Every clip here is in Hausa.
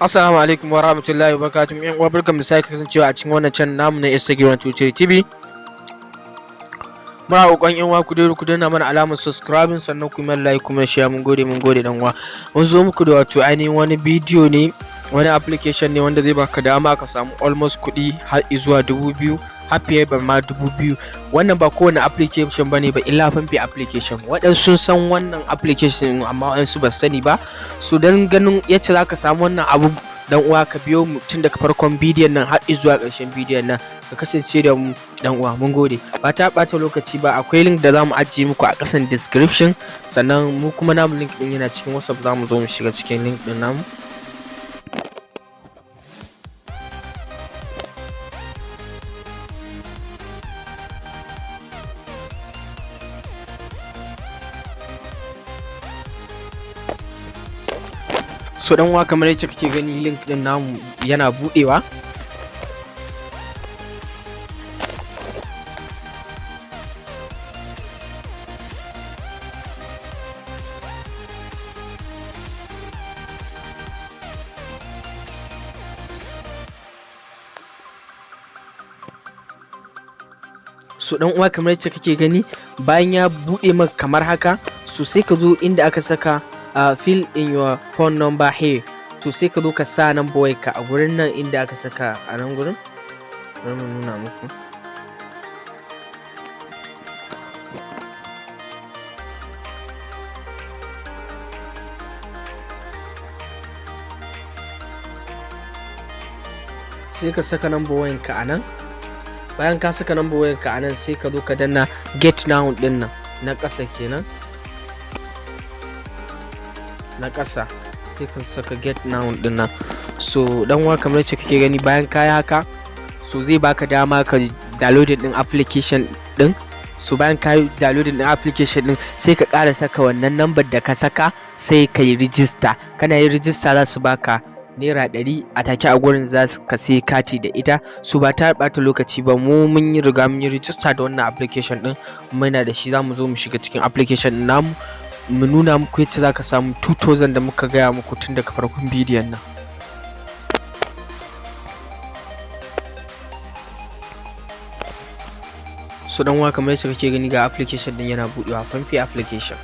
Assalamu alaikum wa rahmatullahi wa barakatuhu. Yan uwa, barkanmu da sake kasancewa a cikin wannan channel namu na Instagram 23 TV. Muna roƙon yan uwa ku dai ku danna mana alamar subscribing, sannan ku yi mana like kuma share. Mun gode, mun gode, dan uwa. Mun zo muku da wato ainihin wani bidiyo ne, wani application ne wanda zai baka dama ka samu almost kuɗi har zuwa 2000, har fiye da ma 2000. Wannan ba kowane application bane ba illa PalmPay application. Waɗansu sun san wannan application, amma waɗansu ba su sani ba. So don ganin yacce zaka samu wannan abu, dan uwa, ka biyo mu tun daga farkon bidiyon nan har zuwa ƙarshen bidiyon nan, ka kasance da mu, dan uwa. Mun gode. Ba ta ɓata lokaci ba, akwai link da zamu ajiye muku a ƙasan description, sannan mu kuma namu link din yana cikin WhatsApp. Zamu zo mu shiga cikin link din namu. So dan uwa, kamar yacce kake gani, link din namu yana buɗewa. So dan uwa, kamar yacce kake gani, bayan ya buɗe maka kamar haka, so sai ka zo inda aka saka "Fill in your phone number here". To sai ka zo ka sa number wayarka a gurin nan inda aka saka a nan gurin. Bari mu nuna muku. Sai ka saka number wayanka a nan. Bayan ka saka number wayanka a nan, sai ka zo ka danna "Get now" din nan na ƙasa kenan, na ƙasa. Sai ka saka "Get now" din nan. So dan uwa, kamar yacce kake gani, bayan ka yi haka, so zai baka dama ka downloading din application din. So bayan ka yi downloading din application din, sai ka ƙara saka wannan number da ka saka, sai ka yi register. Kana yin register, za su baka ₦100 a take a gurin, za ka sai kati da ita. So ba ta ɓata lokaci ba, mu mun yi riga mun yi register da wannan application din, muna da shi. Za mu zo mu shiga cikin application din namu, mu nuna muku yacce za ka samu 2000 da muka gaya muku tun daga farkon bidiyon nan. So dan uwa, kamar yacce kake gani, ga application din yana buɗewa, PalmPay application.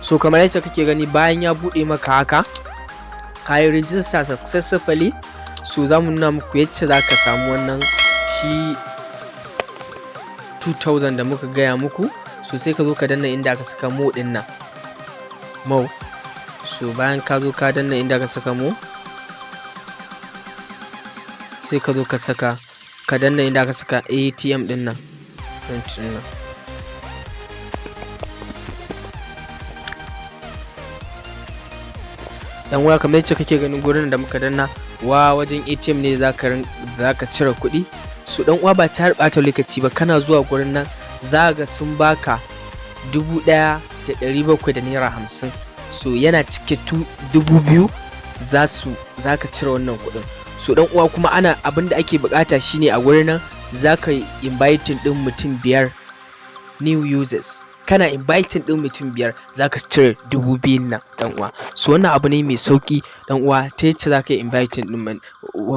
So kamar yacce kake gani, bayan ya buɗe maka haka, ka yi register successfully. So za mu nuna muku yacce za ka samu wannan shi 2000 da muka gaya muku. So sai ka zo ka danna inda aka saka "More" din nan, "More". So bayan ka zo ka danna inda aka saka "More", sai ka zo ka saka, ka danna inda aka saka ATM din nan, print din nan. Dan uwa, kamar yacce kake ganin, gurin da muka danna wa wajen ATM ne zaka cire kuɗi. So dan uwa, ba tare ɓata lokaci ba, kana zuwa gurin nan, za ga sun baka ₦1,750. So yana cike 2000, za su zaka cire wannan kuɗin. So dan uwa, kuma ana abin da ake buƙata shine a gurin nan zaka yi inviting ɗin mutum biyar, new users. Kana inviting ɗin mutum biyar, zaka cire 2000n nan, dan uwa. So wannan abu ne mai sauƙi, dan uwa, ta yacce zaka yi inviting ɗin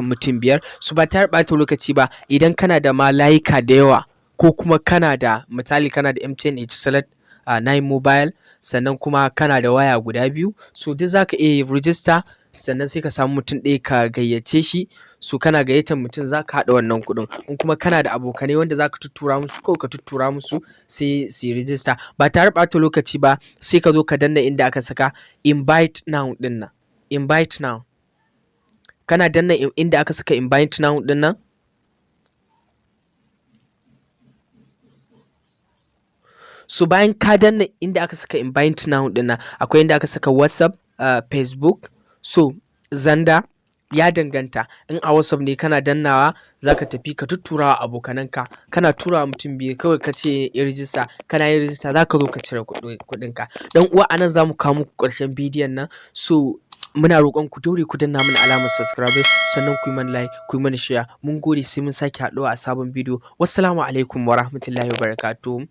mutum biyar. So ba tare ɓata lokaci ba, idan kana da ma layuka da yawa, ko kuma kana da, misali, kana da MTN Etisalat, 9mobile, sannan kuma kana da waya guda biyu, so duk zaka iya yin register, sannan sai ka samu mutum ɗaya ka gayyace shi. So kana gayyatar mutum, zaka haɗa wannan kuɗin. In kuma kana da abokanai wanda zaka tuttura musu, kawai ka tuttura musu sai su yi register. Ba tare ɓata lokaci ba, sai ka zo ka danna inda aka saka "Invite now" ɗin nan, "Invite now". Kana danna inda aka saka "Invite now" ɗin nan, so bayan ka danna inda aka saka "Invite now" ɗin nan, akwai inda aka saka WhatsApp, Facebook, so Xender, ya danganta. In a WhatsApp ne, kana dannawa zaka tafi ka tuttura wa abokananka. Kana turawa mutum biyu kawai, ka ce ya register, kana yin register, zaka zo ka cire kuɗinka. Dan uwa, anan zamu kawo muku ƙarshen bidiyon nan. So muna roƙon ku daure ku danna mana alamar subscribe, sannan ku yi mana like, ku yi mana share. Mun gode, sai mun sake haɗuwa a sabon bidiyo. Wassalamu alaikum wa rahmatullahi wa barakatuh.